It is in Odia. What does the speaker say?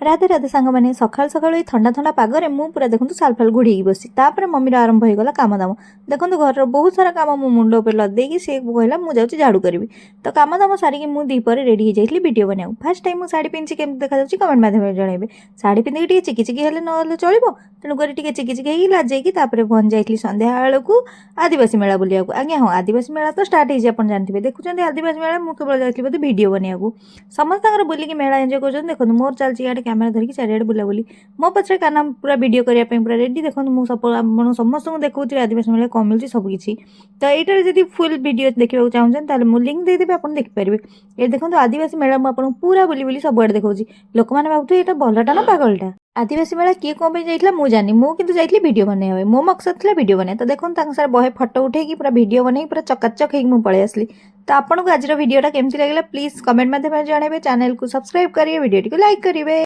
ରାଧେ ରାଧେ ସାଙ୍ଗମାନେ। ସକାଳୁ ସକାଳୁ ଏଇ ଥଣ୍ଡା ଥଣ୍ଡା ପାଗରେ ମୁଁ ପୁରା ଦେଖନ୍ତୁ ସାଲ ଫାଲ ଘୋଡ଼ିକି ବସିଛି। ତାପରେ ମମିର ଆରମ୍ଭ ହେଇଗଲା କାମ ଦାମ। ଦେଖନ୍ତୁ, ଘରର ବହୁତ ସାରା କାମ ମୋ ମୁଣ୍ଡ ଉପରେ ଲଦେଇକି ସେ କହିଲା, ମୁଁ ଯାଉଛି ଝାଡ଼ୁ କରିବି। ତ କାମ ଦାମ ସାରିକି ମୁଁ ଦ୍ୱିପହରେ ରେଡ଼ି ହେଇଯାଇଥିଲି ଭିଡ଼ିଓ ବନେଇବାକୁ। ଫାର୍ଷ୍ଟ ଟାଇମ୍ ମୁଁ ଶାଢ଼ୀ ପିନ୍ଧିଛି, କେମିତି ଦେଖାଯାଉଛି କମେଣ୍ଟ ମାଧ୍ୟମରେ ଜଣାଇବେ। ଶାଢ଼ୀ ପିନ୍ଧିକି ଟିକେ ଚିକି ଚିକି ହେଲେ ନହେଲେ ଚଳିବ? ତେଣୁକରି ଟିକେ ଚିକି ଚିକି ହେଇକି ଲାଜେଇକି ତାପରେ ଯାଇଥିଲି ସନ୍ଧ୍ୟାବେଳକୁ ଆଦିବାସୀ ମେଳା ବୁଲିବାକୁ। ଆଜ୍ଞା ହଁ, ଆଦିବାସୀ ମେଳା ତ ଷ୍ଟାର୍ଟ ହେଇଛି, ଆପଣ ଜାଣିଥିବେ। ଦେଖୁଛନ୍ତି ଆଦିବାସୀ ମେଳା, ମୁଁ କେବଳ ଯାଇଥିଲି ବୋଧେ ଭିଡ଼ିଓ ବନେଇବାକୁ। ସମସ୍ତଙ୍କର ବୁଲିକି ମେଳା ଏନ୍ଜୟ କରୁଛନ୍ତି। ଦେଖନ୍ତୁ, ମୋର ଚାଲିଛି ଇଆଡ଼େ କ୍ୟାମେରା ଧରିକି ଚାରିଆଡ଼େ ବୁଲାବୁଲି। ମୋ ପଛରେ କାହ୍ନା ପୁରା ଭିଡ଼ିଓ କରିବା ପାଇଁ ପୁରା ରେଡ଼ି। ଦେଖନ୍ତୁ, ମୁଁ ସବୁ ଆପଣ ସମସ୍ତଙ୍କୁ ଦେଖାଉଥିଲି ଆଦିବାସୀ ମେଳା କ'ଣ ମିଳୁଛି ସବୁ କିଛି। ତ ଏଇଟାରେ ଯଦି ଫୁଲ୍ ଭିଡ଼ିଓ ଦେଖିବାକୁ ଚାହୁଁଛନ୍ତି, ତାହେଲେ ମୁଁ ଲିଙ୍କ୍ ଦେଇଦେବି, ଆପଣ ଦେଖିପାରିବେ। ଏ ଦେଖନ୍ତୁ ଆଦିବାସୀ ମେଳା, ମୁଁ ଆପଣଙ୍କୁ ପୁରା ବୁଲି ବୁଲି ସବୁଆଡ଼େ ଦେଖାଉଛି। ଲୋକମାନେ ଭାବୁଥିବେ, ଏଇଟା ଭଲଟା ନା ପାଗଳଟା? ଆଦିବାସୀ ମେଳା କିଏ କ'ଣ ପାଇଁ ଯାଇଥିଲା ମୁଁ ଜାଣିନି। ମୁଁ କିନ୍ତୁ ଯାଇଥିଲି ଭିଡ଼ିଓ ବନେଇବା ପାଇଁ। ମୋ ମକସଦ ଥିଲା ଭିଡ଼ିଓ ବନେଇବା। ତ ଦେଖନ୍ତୁ, ତାଙ୍କ ସାଙ୍ଗରେ ବହେ ଫଟୋ ଉଠେଇକି, ପୁରା ଭିଡ଼ିଓ ବନେଇକି, ପୁରା ଚକାଚକ ହେଇକି ମୁଁ ପଳେଇ ଆସିଲି। ତ ଆପଣଙ୍କୁ ଆଜିର ଭିଡ଼ିଓଟା କେମିତି ଲାଗିଲା, ପ୍ଲିଜ୍ କମେଣ୍ଟ ମାଧ୍ୟମରେ ଜଣାଇବେ। ଚ୍ୟାନେଲକୁ ସବସ୍କ୍ରାଇବ୍ କରିବେ, ଭିଡ଼ିଓଟିକୁ ଲାଇକ୍ କରିବେ।